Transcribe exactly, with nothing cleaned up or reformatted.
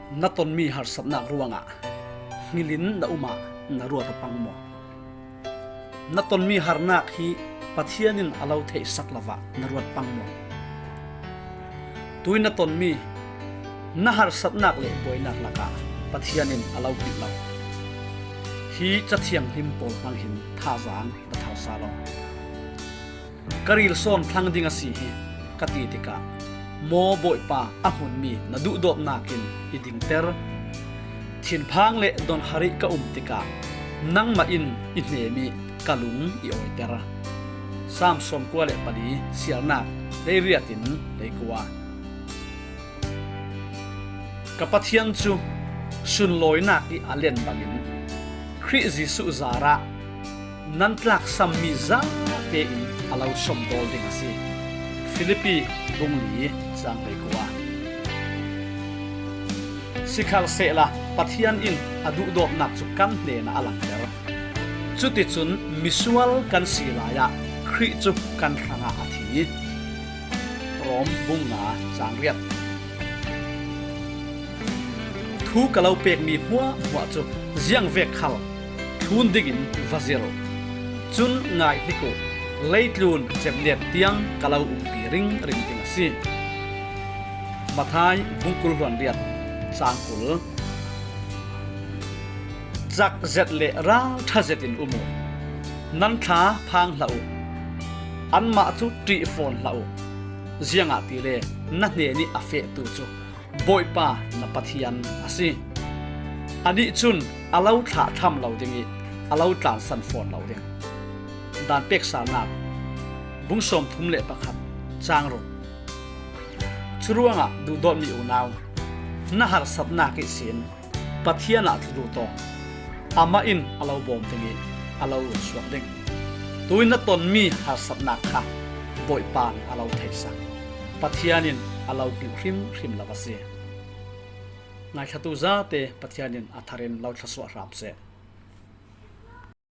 Na tonmi harsatnak ruangah hngilhin na umah na ruat a pang maw? Na tonmi harnak hi Pathian in a lo theihsak lo ah na ruat pang maw? Tui na tonmi na harsatnak le buainak lakah Pathian in a lo hngilh lo. Hi Ca Thianghlim pawl hmang hin thazaang na tharsa lo. Ka ril sawn thlang ding a si hi, ka ti tikah, maw Bawipa, a hmunmi na duhdawtnak in i dingter. Thinphang le donharih ka um tikah nangmah in i hnem i ka lung i awiter. Saam sawmkua le pali, siarnak leiriat in leikua. Ka Pathian cu sunlawinak i a len bangin Khrih Jesuh zarah nan tlaksammi zate in a lo sawmdawl ding a si. Filipi bung li, cang leikua. Sikhalsehla Pathian in a duhdawtnak cu kan hnenah a langter. Cuticun misual kan si lai ah Khrih cu kan hrangah a thi. Rom bung nga, cang riat. Thu ka lo pekmi hmuahhmuah cu ziangvek khal thlun dingin va zir uh. Cun ngaihnik uh, leitlun cemnet tiang ka lo umpi ringring ding a si. Mathai bung kul hluan riat, cang kul. Cak zet le ralṭha zetin um uh. Nan thla phang hlah uh. Anmah cu ṭih fawn hlah uh. Ziangahtile na hnenih a fehtu cu Bawipa na Pathian a si. Anih cun a lo thlahthlam lo ding i a lo tlansan fawn lo ding. Daan peksalnak bung sawmthum le pakhat, cang ruk. Curuangah duhdawtmi unau, na harsatnak ihsin Pathian ah tlu taw. Amah in a lo bawm ding i a lo runsuak ding. Tui na tonmi harsatnak kha Bawipa in a lo theisak. Pathian in a lo hngilh hrimhrim lo a si. Ngaithlatu zate Pathian in a thar in lo thlawsuah hram seh.